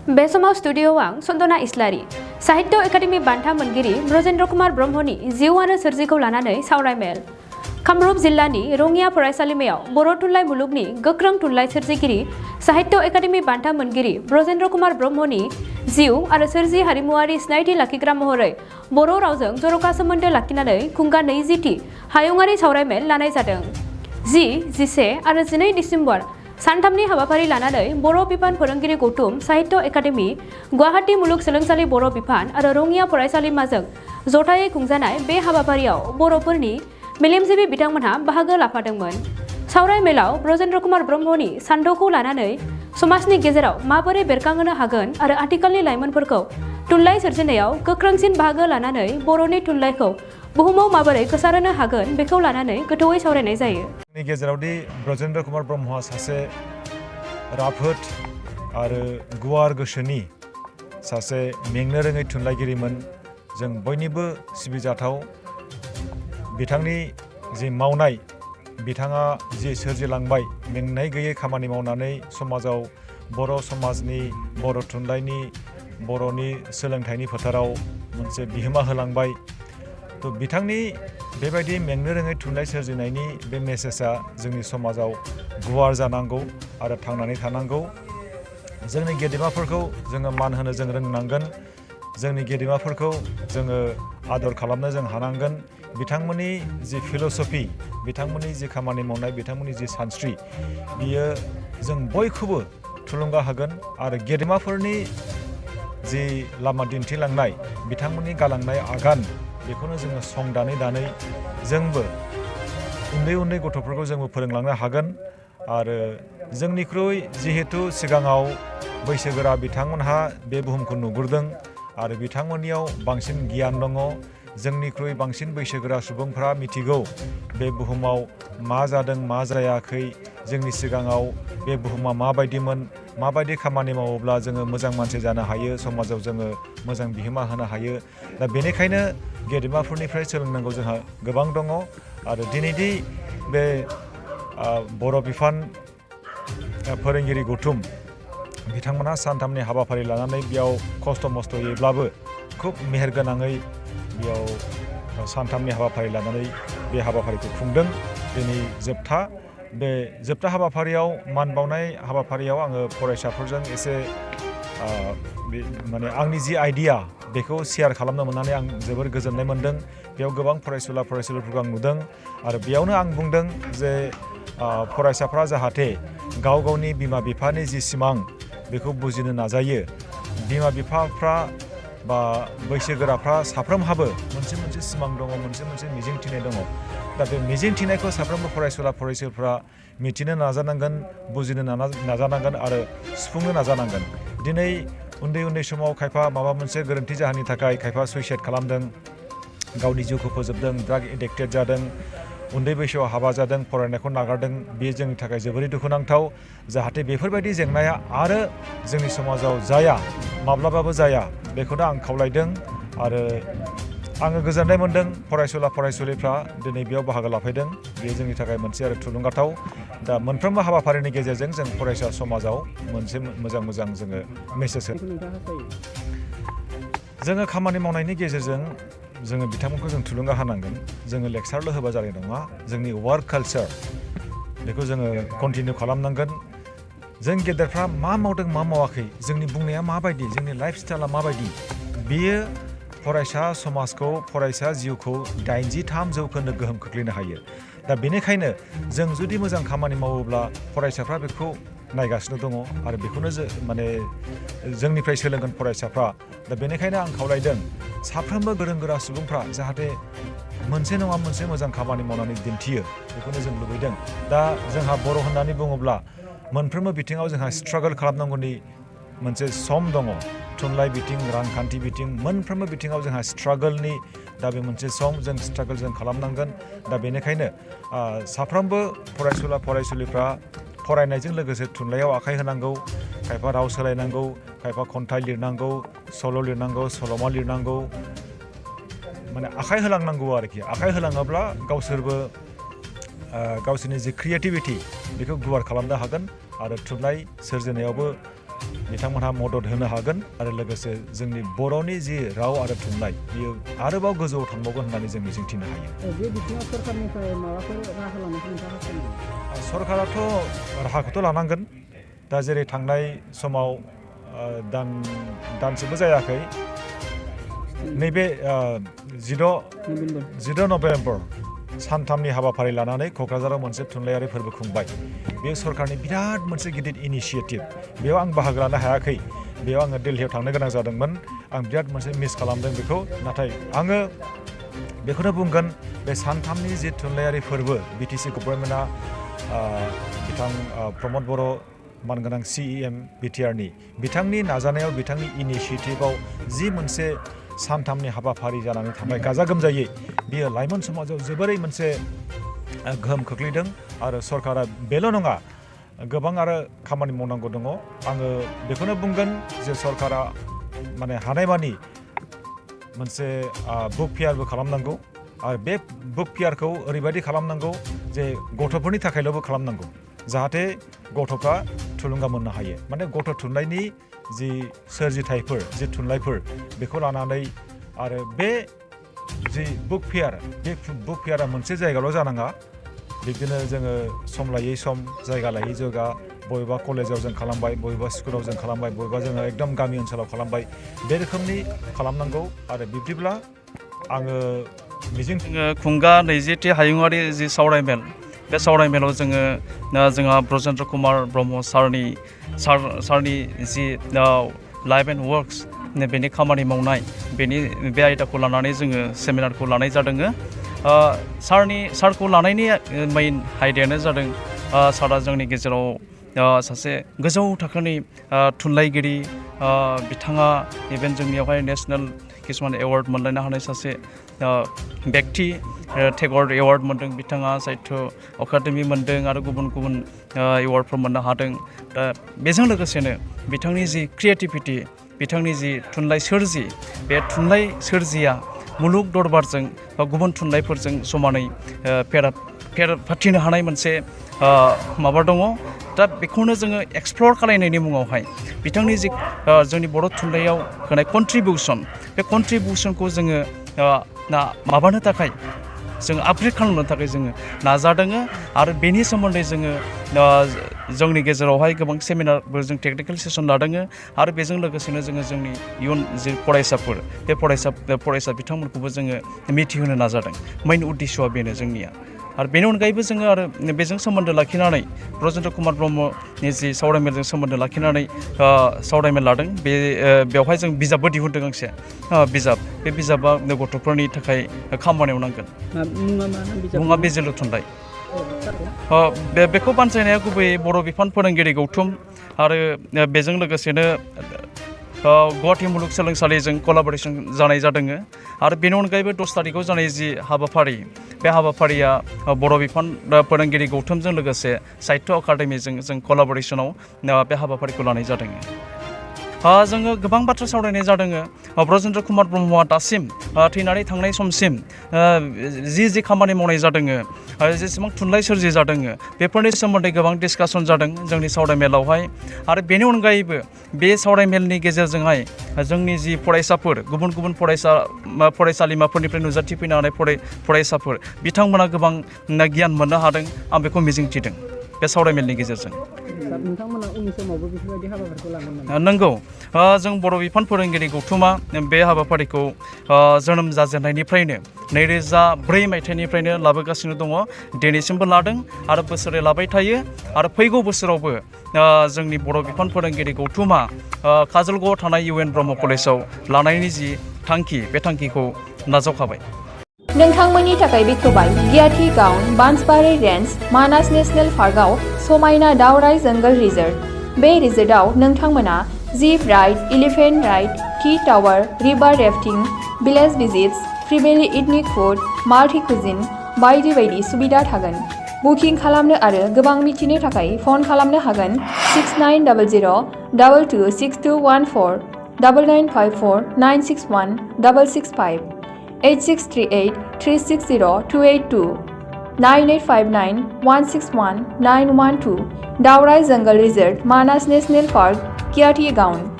बे समाव स्टुडियोआव आं सन्दना इस्लारि साहित्य एकाडेमि बान्था मोनगिरि ब्रजेन्द्र कुमार ब्रह्मनि जिउ आरो सोरजिखौ लानानै सावरायमेल। कामरुप जिल्लानि रङिया फरायसालिमायाव बर' थुनलाइ मुलुगनि गोख्रों थुनलाइ सोरजिगिरि साहित्य एकाडेमि बान्था मोनगिरि ब्रजेन्द्र कुमार ब्रह्मनि जिउ आरो सोरजि हारिमुआरि सिनायथि लाखिग्रा महरै बर' रावजों जर'खा सोमोन्दो लाखिनानै खुंगा 20थि हायुङारि सावरायमेल लानाय जादों। 10, 11 आरो 12 डिसेम्बर सानथामनि हाबाफारि लानानै बर' बिफान फोरोंगिरि गौथुम साहित्य एकाडेमि, गुवाहाटी मुलुगसोलोंसालि बर' बिफान आरो रङिया फरायसालिमाजों जथायै खुंजानाय बे हाबाफारियाव बर'फोरनि मेलेमजिबि बिथांमोनहा बाहागो लाफादोंमोन। सावरायमेलाव ब्रजेन्द्र कुमार ब्रह्मनि सानथौखौ लानानै समाजनि गेजेराव माबोरै बेरखांहोनो हागोन आरो आथिखालनि लाइमोनफोरखौ थुनलाइ सोरजिनायाव गोख्रोंसिन बाहागो लानानै बर'नि थुनलाइखौ बुहुमाव माबोरै गोसारहोनो हागोन बेखौ लानानै गोथौयै सावरायनाय जायो। नि गेजेरावदि ब्रजेन्द्र कुमार ब्रह्मआ सासे राफोद आरो गुवार गोसोनि सासे मेंनो रोङै थुनलाइगिरिमोन। जों बयनिबो सिबिजाथाव बिथांनि जि मावनाय, बिथाङा जि सोरजिलांबाय, मेंनाय गैयै खामानि मावनानै समाजाव बर' समाजनि, बर' थुनलाइनि, बर'नि सोलोंथाइनि फोथाराव मोनसे बिहोमा होलांबाय। तो बिथांनि बेबायदि मेंनो रोङै थुनलाइ सोरजिनायनि बे मेसेजआ जोंनि समाजाव गुवार जानांगौ आरो थांनानै थानांगौ। जोंनि गेदेमाफोरखौ जोङो मान होनो जों रोंनांगोन। जोंनि गेदेमाफोरखौ जोङो आदर खालामनो जों हानांगोन। बिथांमोननि जि फिल'सफि, बिथांमोननि जि खामानि मावनाय, बिथांमोननि जि सानस्रि, बियो जों बयखौबो थुलुंगा होगोन आरो गेदेमाफोरनि जि लामा दिन्थिलांनाय, बिथांमोननि गालांनाय आगान, बेखौनो जोङो सं दानै दानै जोंबो उन्दै उन्दै गथ'फोरखौ जोंबो फोरोंलांनो हागोन। आरो जोंनिख्रुइ जिहेतु सिगाङाव बैसोगोरा बिथांमोनहा बे बुहुमखौ नुग्रोदों आरो बिथांमोननियाव बांसिन गियान दङ। जोंनिख्रुइ बांसिन बैसोगोरा सुबुंफ्रा मिथिगौ बे बुहुमाव मा जादों, मा जायाखै, जोंनि सिगाङाव बे बुहुमा माबायदिमोन, माबायदि खामानि मावोब्ला जोङो मोजां मानसि जानो हायो, समाजाव जोङो मोजां बिहोमा होनो हायो। दा बेनिखायनो गेदेमाफोरनिफ्राय सोलोंनांगौ जोंहा गोबां दङ। आरो दिनैनि बे बर' बिफान फोरोंगिरि गौथुम, बिथांमोनहा सानथामनि हाबाफारि लानानै बेयाव खस्थ' मस्थ'यैब्लाबो खुब मेहेरगोनाङै बेयाव सानथामनि हाबाफारि लानानै बे हाबाफारिखौ खुंदों। दिनै बे जोबथा हाबाफारियाव, मान बावनाय हाबाफारियाव आङो फरायसाफोरजों एसे माने आंनि जि आइडिया बेखौ शेयार खालामनो मोननानै आं जोबोर गोजोननाय मोन्दों। बेयाव गोबां फरायसुलिफोरखौ आं नुदों आरो बेयावनो आं बुंदों जे फरायसाफ्रा जाहाथे गाव गावनि बिमा बिफानि जि सिमां बेखौ बुजिनो नाजायो। बिमा बिफाफ्रा बा बैसोगोराफ्रा साफ्रोमहाबो मोनसे मोनसे सिमां दङ, मोनसे मिजिंथिनाय दङ। दा बे मिजिंथिनायखौ साफ्रोमबो फरायसुलिफ्रा मिथिनो नाजानांगोन, बुजिनो नाजानांगोन आरो सुफुंनो नाजानांगोन। दिनै उन्दै समाव खायफा माबा मोनसे गोरोन्थि जाहोननि थाखाय खायफा सुइसाइड खालामदों, गावनि जिउखौ फोजोबदों, ड्राग एडिक्टेड जादों, उन्दै बैसोआव हाबा जादों, फरायनायखौ नागारदों। बेयो जोंनि थाखाय जोबोरै दुखुनांथाव। जाहाथे बेफोरबायदि जेंनाया आरो जोंनि समाजाव जाया, माब्लाबाबो जाया, बेखौनो आं खावलायदों। आरो आङो गोजोननाय मोन्दों फरायसुलिफ्रा दिनै बेयाव बाहागो लाफैदों। बेयो जोंनि थाखाय मोनसे आरो थुलुंगाथाव। दा मोनफ्रोमबो हाबाफारिनि गेजेरजों जों फरायसा समाजाव मोनसे मोजां जोङो मेसेज होयो। जोङो खामानि मावनायनि गेजेरजों जोङो बिथांमोनखौ जों थुलुंगा होनांगोन। जोङो लेक्सारल' होबा जानाय नङा। जोंनि वार्क कालचार बेखौ जोङो कन्टिनिउ खालामनांगोन। जों गेदेरफ्रा मा मावदों, मा मावाखै, जोंनि बुंनाया माबायदि, जोंनि लाइफ स्टाइला माबायदि, बियो फरायसा समाजखौ, फरायसा जिउखौ 83% गोहोम खोख्लैनो हायो। दा बेनिखायनो जों जुदि मोजां खामानि मावोब्ला फरायसाफ्रा बेखौ नायगासिनो दङ आरो बेखौनो जोंनिफ्राय सोलोंगोन फरायसाफ्रा। दा बेनिखायनो आं खावलायदों साफ्रोमबो गोरों गोरा सुबुंफ्रा जाहाथे मोनसे नङा मोनसे मोजां खामानि मावनानै दिन्थियो, बेखौनो जों लुबैदों। दा जोंहा बर' होननानै बुङोब्ला मोनफ्रोमबो बिथिङाव जोंहा स्ट्रागल खालामनांगौनि मोनसे सम दङ। थुनलाइ बिथिं, रांखान्थि बिथिं, मोनफ्रोमबो बिथिङाव जोंहा स्ट्रागलनि दा बे मोनसे सम। जों स्ट्रागल खालामनांगोन। दा बेनिखायनो साफ्रोमबो फरायसुलिफ्रा फरायनायजों लोगोसे थुनलाइयाव आखाइ होनांगौ। खायफा राव सोलायनांगौ, खायफा खन्थाइ लिरनांगौ, सल' लिरनांगौ, सल'मा लिरनांगौ, माने आखाइ होलांनांगौ आरोखि। आखाइ होलाङोब्ला गावसोरबो गावसोरनि जि क्रिएटिभिटि बेखौ गुवार खालामनो हागोन आरो थुनलाइ सोरजिनायावबो बिथांमोनहा मदद होनो हागोन आरो लोगोसे जोंनि बर'नि जि राव आरो थुनलाइ बियो आरोबाव गोजौआव थांबावगोन होननानै जों मिजिंथिनो हायो। बे बिथिङाव सरकारनिफ्राय माबाफोर राहा लानायखौ नोंथाङा सानो? सरकाराथ' राहाखौथ' लानांगोन। दा जेरै थांनाय समाव दानसेबो जायाखै नैबे 16 नभेम्बर सानथामनि हाबाफारि लानानै क'क्राझाराव मोनसे थुनलाइयारि फोरबो खुंबाय। बे सरकारनि बिराद मोनसे गिदिर इनिशियेटिभ। बेयाव आं बाहागो लानो हायाखै। बेयाव आङो दिल्लीयाव थांनो गोनां जादोंमोन। आं बिराद मोनसे मिस खालामदों बेखौ। नाथाय आङो बेखौनो बुंगोन बे सानथामनि जि थुनलाइयारि फोरबो BTC गभर्नमेन्टआ बिथां प्रमद बर' मानगोनां CEM BTRनि बिथांनि नाजानायाव बिथांनि इनिशियेटिभआव जि मोनसे सानथामनि हाबाफारि जानानै थांबाय गाजा गोमजायै बियो लाइमोन समाजाव जोबोरै मोनसे गोहोम खोख्लैदों आरो सरकारा बेल' नङा गोबां आरो खामानि मावनांगौ दङ। आङो बेखौनो बुंगोन जे सरकारा माने हानायमानि मोनसे बुक फेयारबो खालामनांगौ आरो बे बुक फेयारखौ ओरैबायदि खालामनांगौ जे गथ'फोरनि थाखायल'बो खालामनांगौ जाहाथे गथ'फ्रा थुलुंगा मोननो हायो। माने गथ' थुनलाइनि जि सोरजिथायफोर जि थुनलाइफोर बेखौ लानानै आरो बे जि बुक फेयार बे बुक फेयारा मोनसे जायगायावल' जानाङा। बिदिनो जोङो सम लायै सम जायगा लायै जायगा बबेबा कलेजाव जों खालामबाय, बबेबा स्कुलाव जों खालामबाय, बबेबा जोङो एकदम गामि ओनसोलाव खालामबाय। बे रोखोमनि खालामनांगौ आरो बिब्दिब्ला आङो मिजिं खुंगा 20थि हायुङारि जि सावरायमेल बे सावरायमेलाव जोंहा ब्रजेन्द्र कुमार ब्रह्म सारनि जि लाइफ एन्ड वर्क्स बेनि खामानि मावनाय बे आयदाखौ लानानै जोङो सेमिनारखौ लानाय जादों। सारखौ लानायनि मेइन आयदायानो जादों सारा जोंनि गेजेराव सासे गोजौ थाखोनि थुनलाइगिरि बिथाङा इभेन जोंनियावहाय नेसनेल किसुमान एवार्ड मोनलायनो हानाय सासे व्यक्ति टेगर एवार्ड मोनदों बिथाङा साहित्य अकादेमि मोनदों आरो गुबुन गुबुन एवार्डफोर मोननो हादों। दा बेजों लोगोसेनो बिथांनि जि क्रिएटिभिटि बिथांनि जि थुनलाइ सोरजि बे थुनलाइ सोरजिया मुलुग दरबारजों बा गुबुन थुनलाइफोरजों समानै फाथिनो हानाय मोनसे माबा दङ। दा बेखौनो जोङो एक्सप्लर खालायनायनि मुङावहाय बिथांनि जि जोंनि बर' थुनलाइयाव होनाय कन्ट्रिबिउसन बे कन्ट्रिबिउसनखौ जोङो माबानो थाखाय जों आपग्रेड खालामनो थाखाय जोङो नाजादों आरो बेनि सोमोन्दै जोङो जोंनि गेजेरावहाय गोबां सेमिनारबो जों टेकनिकेल सेसन लादों आरो बेजों लोगोसेनो जोङो जोंनि इयुन जि फरायसाफोर बे फरायसा बिथांमोनखौबो जोङो मिथिहोनो नाजादों। मेइन उद्देश्यआ बेनो जोंनिया। आरो बेनि अनगायैबो जोङो आरो बेजों सोमोन्दो लाखिनानै ब्रजेन्द्र कुमार ब्रह्मनि जि सावरायमेलजों सोमोन्दो लाखिनानै सावरायमेल लादों। बेवहाय जों बिजाबबो दिहुनदों गांसे बिजाब। बे बिजाबा गथ'फोरनि थाखाय खामानियाव नांगोन। मुङा बेजेलु थुनलाइ। बेखौ बानजायनाया गुबैयै बर' बिफान फोरोंगिरि गौथुम आरो बेजों लोगोसेनो गुवाहाटि मुलुगसोलोंसालिजों कलाबरेसन जानाय जादों। आरो बेनि अनगायैबो 10 थारिखआव जानाय जि हाबाफारि बे हाबाफारिया बर' बिफान फोरोंगिरि गौथुमजों लोगोसे साहित्य अकादेमिजों जों कलाबरेसनाव बे हाबाफारिखौ लानाय जादों। जोङो गोबां बाथ्रा सावरायनाय जादों। ब्रजेन्द्र कुमार ब्रह्मआ दासिम थैनानै थांनाय समसिम जि खामानि मावनाय जादों जेसेबां थुनलाइ सोरजि जादों बेफोरनि सोमोन्दै गोबां डिसकासन जादों जोंनि सावरायमेलावहाय। आरो बेनि अनगायैबो बे सावरायमेलनि गेजेरजोंहाय जोंनि जि फरायसाफोर गुबुन गुबुन फरायसालिमाफोरनिफ्राय नुजाथिफैनो हानाय फरायसाफोर बिथांमोना गोबां गियान मोननो हादों। आं बेखौ मिजिंथिदों बे सावरायमेलनि गेजेरजों। नोंथांमोना उननि समावबो बेफोरबायदि हाबाफारिखौ लागोन नामा? नंगौ। जों बर' बिफान फोरोंगिरि गौथुमा बे हाबाफारिखौ जोनोम जाजेननायनिफ्रायनो 2004 मायथाइनिफ्रायनो लाबोगासिनो दङ। दिनैसिमबो लादों आरो बोसोरै लाबाय थायो। आरो फैगौ बोसोरावबो जोंनि बर' बिफान फोरोंगिरि गौथुमा काजलगावआव थानाय UN ब्रह्म कलेजाव लानायनि जि थांखि बे थांखिखौ नाजावखाबाय। नोंथांमोननि थाखाय बेखेवबाय गियाथि गाउन बांसबारि रेन्ज मानास नेशनेल पार्कआव समायना दावराइ जंगल रिजर्ट। बे रिजर्टआव नोंथांमोना jeep ride, elephant ride, tea tower, river rafting, village visits, फ्रिबेलि इथनिक फुड, माल्टी कुजिन बायदि बायदि सुबिदा थागोन। बुकिं खालामनो आरो गोबां मिथिनो थाखाय फन खालामनो हागोन 6900226214 9954961665 8638360282 9859161912 दावराइ जंगल रिजर्ट मानास नेशनेल पार्क Kiarti Gaon.